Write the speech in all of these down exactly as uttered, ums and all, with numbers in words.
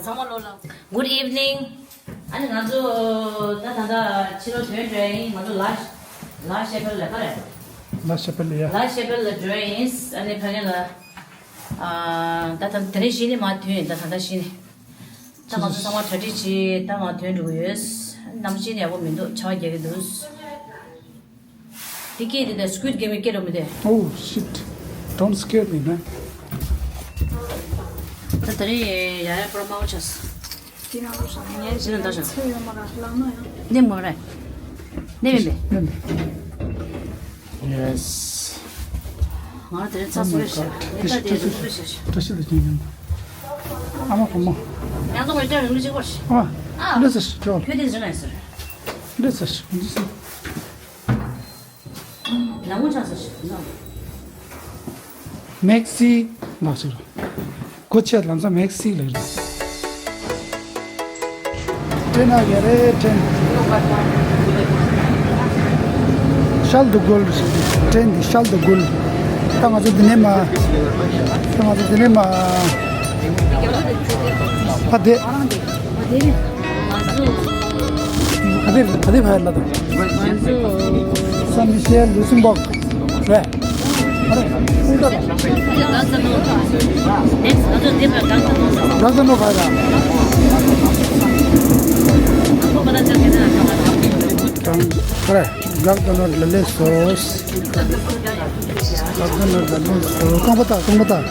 ཚང་མ་ལོ་ལ། Good evening. ཨ་ནི་ང་ཚོ་ད་ད་ལྟ་ཕྱི་ལོགས་ཐོན་འགྲོ་ཡ་ཡིན། ང་ཚོ་ལ་ལ་ཤེ་པེལ་ལ་ག་རེ། ལ་ཤེ་པེལ་ཡ། ལ་ཤེ་པེལ་ལ་འགྲོ་ཡ་ཡིན། ཨ་ནི་ཕ་གི་ལ་ཨ་ད་ད་དེ་རིང་གཞི་ནས་མར་ཐོན་ཡིན། ད་ད་ལྟ་གཞི་ནས། ད་ང་ཚོ་ཚང་མ་གྲ་སྒྲིག་བྱས་ད་མར་ཐོན་འགྲོ་གི་ཡོད། ནམ་གཞི་ནས་ཡག་པོ་མི་འདུག་ཆར་པ་རྒྱག་གི་འདུག་དེ་སྐད་དེ་དེ་Squid Game་སྐད་རོ་མི་དེ། Oh shit. Don't scare me, man. ད་དེ་རིང་ཡ་ཡ་པོ་ར་མང་ཆགས། དེ་ན་ལོ་ཤ་ངས་ཅི་ན་ད་ཤ་ཚེ་ཡོད་མ་ར་ལ་མ་ཡང་། ནེམ་མོ་རེད། ནེམ་མེ་མེ། Yes. ང་དེ་རིང་ཚ་སུ་རེད་ཤ། ནི་ད་དེ་རིང་སུ་རེད་ཤ། བཀྲ་ཤིས་བདེ་ལེགས་ཡིན། ཨ་མ་ཁོ་མོ། ཡང་ད་ང་ཅག་རིང་ལུགས་གཅིག་པ་ཤ། ཨ། ཨ། ལེ་སི་ཤ་ཅོ། ཁྱོད་དེ་རིང་ང་ཡིན་ཟེར། ལེ་སི་ཤ་འདི་སི། ལ་མོ་ཆགས་སོ་ཤ། མེག་སི་ལགས་ཤ་རོ། གོ་ཆེ་ལམ་སང་མེག་སི་ལགས་རེད། དེ་ན་ག་རེ་ཏྲེན། ཤལ་དུ་གུལ། ཏྲེན་འདི་ཤལ་དུ་གུལ། ད་ང་ཚོ་འདི་ནས་མ། ད་ང་ཚོ་འདི་ནས་མ། ཕ་དེ། ཨ་དེ་ཨ་དེ་ཕ་ཡ་ལ་དང་། སན་མི་ཤེལ་ལུ་སིམ་བྷོག་རེད། ཨ་རེ། ཀུན་ཏུ་ལ། ད་ཚ་ནོ་ཕ་ཡ་ལ། ཨ་རེ། གག་ཏུ་ནོར་ལ་ལེ་སོ། གག་ཏུ་ནོར་ལ་ལེ་སོ། རྐང་པ་བཏགས། རྐང་པ་བཏགས།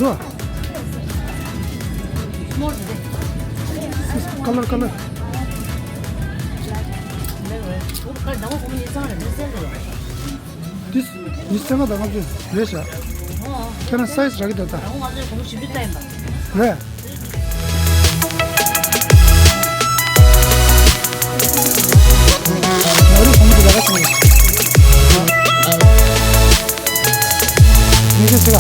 ལོ། ཀ་ལར་ཀ་ལར། འདི་ཉི་ཤུ་རྩ་ལྔ་དང་ལྔ་བཅུ་རེད་ཤག་ཁྱེད་རང་སའི་ཛི་རག་གི་འདུག་ད། རེད། ང་རང་གོང་གི་ལས་ཀ་བྱེད། ཉི་ཤུ་རྩ་ལྔ།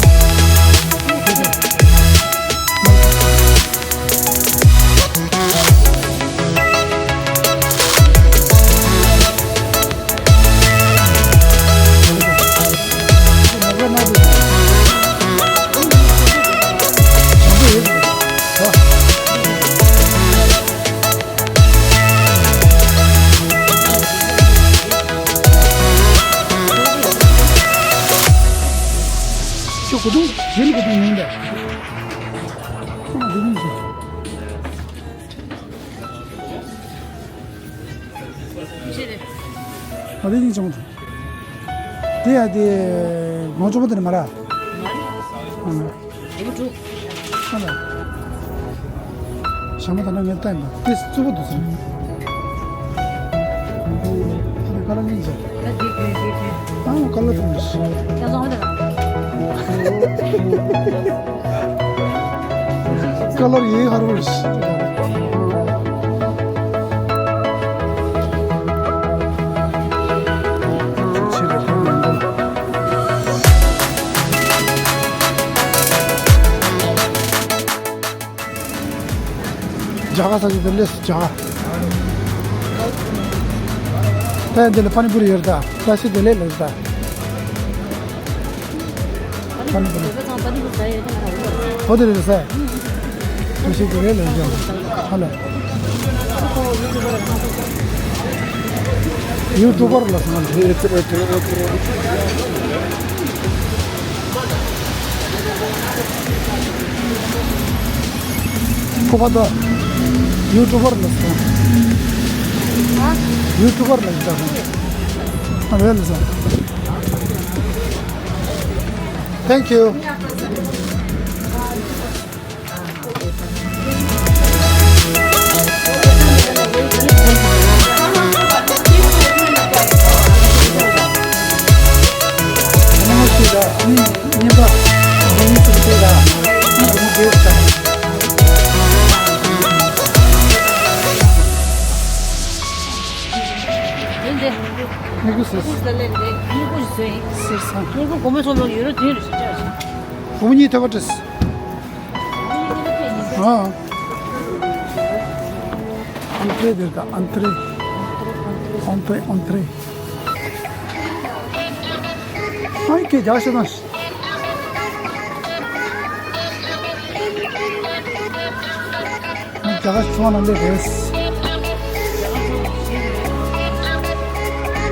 ཁྱོད་གོ་དུང་གཞན་གོ་དུང་མིན་པས། ཁོང་དེ་མིན་ཞིག་ཨ་དེ་ཡིན་ཅང་དེ་ཡ་དེ་ངོ་ཅོག་པོ་དེ་ནི་མ་ར། ཨ་ལ། ཞྭ་མོ་ད་ནི་ངས་བལྟས་ན་དེ་རྩུབ་པོ་འདུག་ཟེར། ཨ་ནི་ཀ་ལ་ནི་ཟེར། ཨ་ཀ་ལ་དེ་ནི། ཀ་ལར་ཡེ་ཧར་བར་ཤི། རྒྱ་གར་ས་ཆ་དེ་ལས་སུ་རྒྱ་གར། ད་ཡང་འདི་ལ་པ་ནི་པུ་རི་ཡོད་ད། ད་ཤི་དེ་ལས་ལས་ད། ཧོ་དེ་རེད་ཟེར། དུ་ཞིག་དེ་རེད་ལ་ཡོང་ཧ་ལ། ཡུ་ཊུ་བར་ལ་སོང་། ཁོ་པ་དོ། ཡུ་ཊུ་བར་ལ་སོང་། ཡུ་ཊུ་བར་ལ་ཡོང་། ཨ་རེད་ལ་སོང་། Thank you. ནི་གུ་སི། ནི་གུ་ལ་ལེན་རེད། ནི་གུ་ཟོས། སི་སང་། ནི་གུ་གོ་མེ་ཚོམ་ལོ་ཡོད་རོ་དུས་རེ་ཞིག་ཅག་ཞིག་གོ་མེ་གཉིས་ཐོབ་པ་བྲིས། ཨ། ཨན་ཏྲེ་དེར་ད་ཨན་ཏྲེ། ཨན་ཏྲེ་ཨན་ཏྲེ། ཨའི་ཀེ་རྒྱག་ཤེས་ན། རྒྱ་གར་ཚོང་ལ་སླེབས་རེད།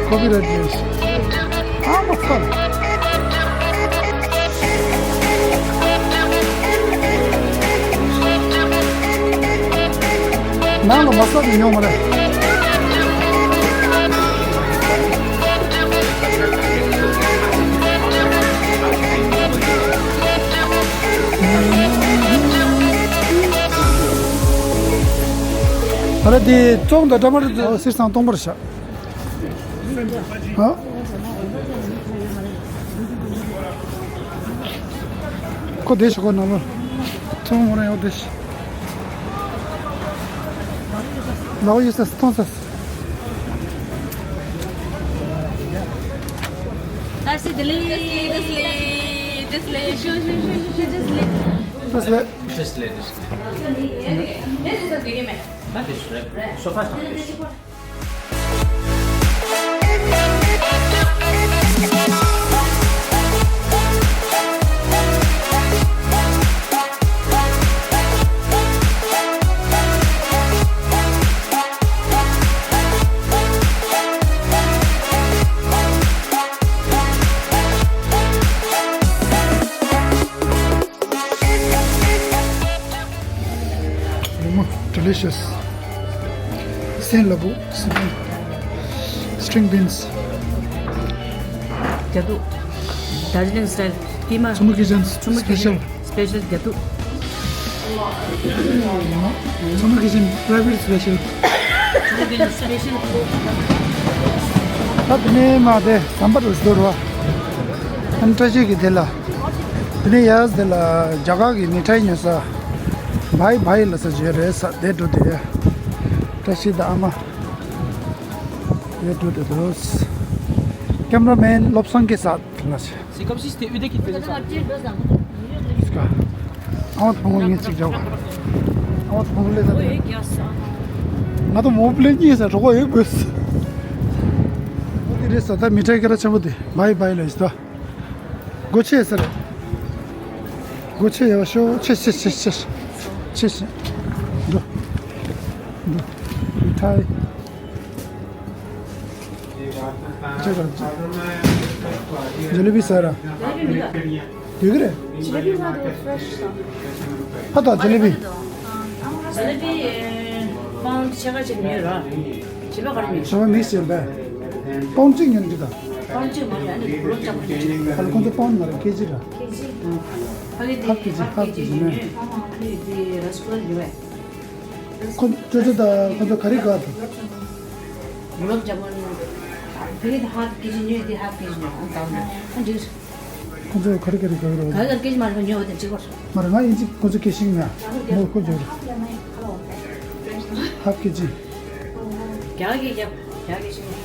ཀོ་པི་རའེ་ཊི་རེད། ཨ་མ་ཚ། ནང་ལ་མ་ས་དེ་ཉོ་མ་རེད། ཨ་ར་དེ་བཙོང་དང་འདྲ་མ་རེད། སེར་སང་སྟོང་པར་བཞག་ཨ། ཁོ་བསྡད་ཤོག་ཁོ་ནང་ལོགས། ཚོང་མོ་རང་ཡོད་བསྡད་ཤག་ལའོ་ཡོད་ས་སྟོང་ས། ཨ་སི་དི་ལི། དི་ལི། དི་ལི། ཤུ་ཤུ་ཤུ་ཤུ་ཤུ་དི་ལི། དི་ལི། དི་ལི། དི་ལི། སོ་ཕ་སྟོང་དི་ལི། Delicious. སྲན་ལ་བུ། སྲན། String beans. རྒྱ་སྡུག Darjeeling style. ཀི་མ། Chumbu Kitchen special. Special རྒྱ་སྡུག Chumbu Kitchen private special. Chumbu Kitchen special. ད་དེ་ནས་མ་དེ་ཟམ་པ་རུ་སྡོད་རོགས། ཨན་བཀྲ་ཤིས་ཀྱི་དེ་ལ། དེ་ནས་ཡར་དེ་ལ་རྒྱ་གར་གྱི་མི་ཐའི་ཉོ་ས། བའི་བའི་ལ་ས་བྱོས་རེད་ས་དེ་འགྲོ་དེ། བཀྲ་ཤིས་དང་ཨ་མ། དེ་འགྲོ་དེ་འགྲོ། ཀེམ་ར་མེན་བློ་བཟང་སྐྱིད་ས་ལ་ཆེ། C'est comme si c'était eux deux qui faisaient ça. ཨ་མ་དང་བུ་མོ་ངས་གཅིག་རྒྱབ། ཨ་མ་དང་བུ་མོ་ལས་ད་དེ། ང་དང་བུ་མོ་ལས་གཉིས་ས་གྲོགས་པོ་ཡོད་དགོས། འོ་དེ་རེད་ས། ད་མི་ཐའི་སྐད་གྲགས་ཆེན་པོ་དེ་བའི་བའི་ལ་ཡིན་ས། སྒོ་ཕྱེ་ས་རེད། སྒོ་ཕྱེ་ཡག་ཤོག་ཕྱེ་ཕྱེ་ཕྱེ་ཕྱེ། འགྲོ། འགྲོ། མི་ཐའི། ཇེ་ལེ་བི་ཟ་ར། ཡོད་གི་རེད། ཇེ་ལེ་བི་ང་དང་ཧྥ་རེ་ཤི་དང་། ཧ་ད་ཇེ་ལེ་བི། ཇེ་ལེ་བི་པའུན་ཕྱེད་ཀ་ཅིག་ཉོས་ར། བྱེད་པ་ག་རེ་ཉོས། བྱེད་པ་མིག་སི་ཡིན་པས། པའུན་གཅིག་ཉོས་འདི་དང་། པའུན་གཅིག་མ་རེད། ཨ་ནི་གུ་ལོབ་ཇ་མུན་ཉོས། ཨ་ལ་ཁོང་ཚོ་པའུན་མ་རེད། ཀེ་ཇི་ར། ཀེ་ཇི། ཧབ་ཀེ་ཇི། ཧབ་ཀེ་ཇི་ཉོས། ཨ་ནི་དེ་ར་སི་གུ་ལ་ཉོས་པས། ཁོ་ཁྱོད་ཚོ་ད་ཁོ་ཚོ་ག་རེ་དགའ་འདུག་གུ་ལོབ་ཇ་མུན། དེ་རིང་ཧབ་ཀེ་ཇི་ཉོས། དེ་ཧབ་ཀེ་ཇི་ཉོས། ཨ་ད་ཨ་འདི། ཁོ་ཚོ་ག་རེ་ག་རེ་དགའ་རོགས། ག་རེ་ག་རེ་ཀེ་ཇི་མ་རེད་ཉོས་པ་དེ་གཅིག་པར། མ་རེད། ང་ཡིན་གཅིག་ཁོ་ཚོ་ཀེ་ཤིང་ན་མོ་ཁོ་འཇོག་རེད། ཧབ་ཀེ་ཇི། རྒྱ་གི་རྒྱ་རྒྱ་གི་ཤིང་།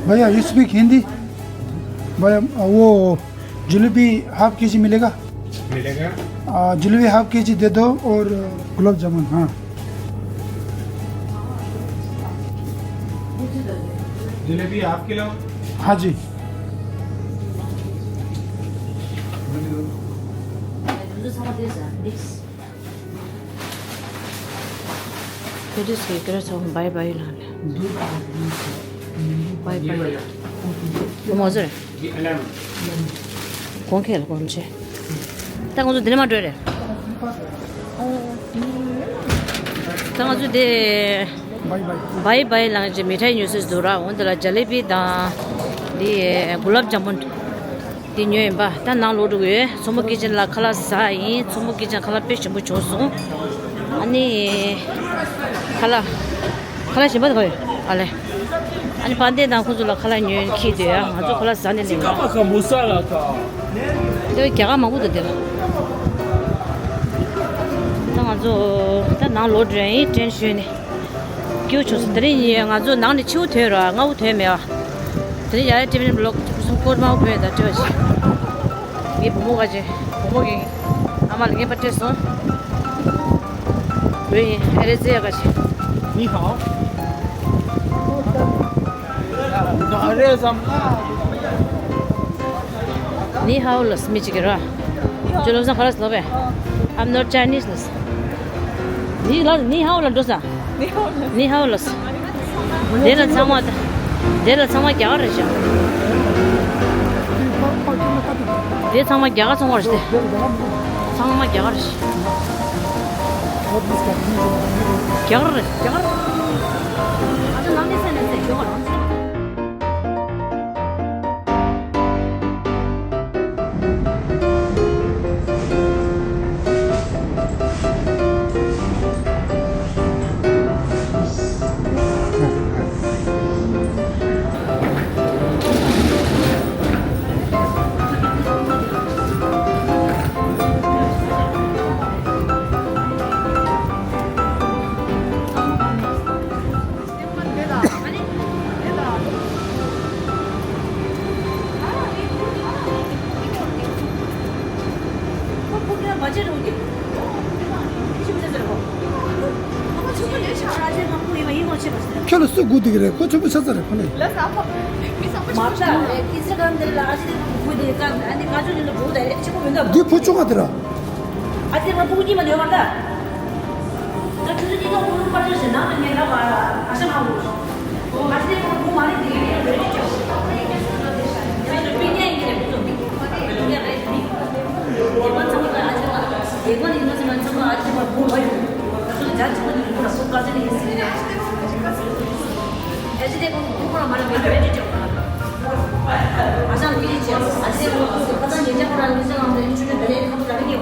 भैया, you speak Hindi? भैया, वो jalebi half KG मिलेगा? मिलेगा। आ, jalebi half KG दे दो और गुलाब जामुन। हाँ। Jalebi half kilo. हाँ जी। That is okay. That's all. Bye bye ལ། Bye bye. ཁོ་མོ་ཟེར། གོང་ཁེལ་གོང་ཆེ། ད་ང་ཚོ་འདི་ནས་མ་འགྲོ་རེད། ད་ང་ཚོ་དེ། Bye bye. Bye bye ལ་ང་ཚོ་མི་ཐའི་ཉོ་སྲིད་འདུག་ར། འོན་ཏེ་ལ་ཇ་ལེ་བི་དང་། འདི་གུ་ལབ་ཇ་མུན། དེ་ཉོས་ཡིན་པ། ད་ནང་ལོག་འགྲོ་གི་ཡོད། མཚོ་མོ་ཀི་ཅན་ལ་ཁ་ལག་ཟ་ཡིན། མཚོ་མོ་ཀི་ཅན་ཁ་ལག་དཔེ་ཞིམ་པོ་བྱུང་སོང་། ཨ་ནི། ཁ་ལག་ཁ་ལག་ཞིམ་པ་དགའ་ཡོད། ཨ་ལེ། ཨ་ནི་པཱན་ཏེ་དང་ཁོ་ཚོ་ལ་ཁ་ལག་ཉོས་ཁྱེར་དེ་ཡ། ང་ཚོ་ཁ་ལག་ཟ་ནས་སླེབས་ཡིན། འདི་རྒྱ་གར་མང་པོ་འདུག་འདི་ལ། ད་ང་ཚོ་ད་ནང་ལོག་འགྲོ་ཡིན། ཏྲེན་ཞོན་ནས། སྐྱིད་པོ་བྱུང་སོང་། དེ་རིང་ཡིན་ང་ཚོ་ནང་ནས་ཕྱི་པོ་ཐོན་ར་ལྔ་པོ་ཐོན་མེད་པ། དེ་རིང་ཡ་ཡ་ཊི་ཝི་ནས་བི་ལོག་ཕུན་སུམ་སྐོར་དམར་པོ་བོད་ད་སྤྲད་པ་ཞིག་ངའི་བུ་མོ་ག་ཅེ་བུ་མོ་གི་ཨ་མ་ལ་རྔན་པ་སྤྲད་སོང་། བོད་ཡིན་ཨེ་རེ་ཟེ་ཡ་ག་ཅེ། ནི་ཧའོ། ནི་ཧའོ་ལ་སྨི་ཅིག་གི་ར། ཅོ་ལོ་སང་ཁ་ར་སློབ་པས། I'm not Chinese ལ། ནི་ལ་ནི་ཧའོ་ལ་འགྲོ་ས། ནི་ཧའོ་ལ། དེ་ལ་ཚང་མ་དེ་ལ་ཚང་མ་རྒྱ་གར་རེད་ཤག་དེ་ཚང་མ་རྒྱ་གར་ཚོང་པ་རེད་དེ། ཚང་མ་རྒྱ་གར་རེད་ཤག་རྒྱ་གར་རེད་རྒྱ་གར། ཨ་ཅོ་ནང་ནས་སེ་ནས་སེ་རྒྱ་གར། ཁྱོད་ལ་སུ་སྒུག་བསྡད་ཀྱི་རེད། ཁོ་ཆེན་པོ་ཆགས་ཚར་རེད་ཁོ་ནི། མ་ད་ཨིན་སི་ཊ་གྷ་རམ་དེ་ལ་ཨ་ཅེ་དེ་སྒུག་བསྡད་ཀྱི་ཨ་ནི་ང་ཚོ་ཡིན་ལ་སྒུག་བསྡད་རེད་ཆེན་པོ་མི་འདུག་འདི་བུ་ཆུང་བ་དེ་ར། ཨ་ཙི་མ་ཕྲུ་གུ་གཉིས་མ་ནུས་པར་ད། ད་ཆུ་ཚོད་གཉིས་ཀ་ཕྲུ་གུ་པར་ཆ་ཞིག་ནང་དུ་ཉལ་ཁ་བ་ཨ་ཤ་མ་བུ། ཨ་ཙི་ཕྲུ་གུ་མ་རེད་དེ་ཡིན་རེད་ཅོ། ཡིན་རེད་པི་ཉན་ཡིན་རེད་བུ་ཚོ་མི། ཡིན་རེད་མི། ཡིན་མ་ཚང་མ་ཨ་ཙི་མ་ཡིན་མ་ཡིན་མ་ཚང་མ་ཨ་ཙི་མ་བུ་མ་ཡོད། ད་ཚོ་ལ་འཇར་ཆུང་མ་ནི་བུ་ལ་སོ་དཀའ་ཚེ་ནི་ཡིན་སྲིད་རེད། ཨ་ཙི་ཕྲུ་གུ་ཕྲུ་གུ་ར་མ་རེད་མི་རེད་ཅོ། ཨ་ཅག་མི་རེད་ཅོ། ཨ་ཙི་ཕྲུ་གུ་ཁ་ཚང་ཉལ་ཁ་བ་ར་མི་ཚང་ལ་མ་རེད་ཆུ་ཚོད་བརྒྱད་ཁ་བ་ར་རེད་ཉོ།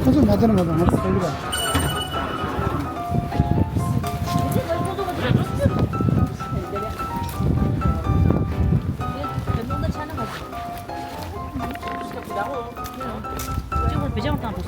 ཁོ་ཚོ་མ་ཐོན་མ་ཐོན་ང་ཚོ་ཐོན་གི་ར། ཅི་ཧོར་བེ་ཅང་བཏང་འདུག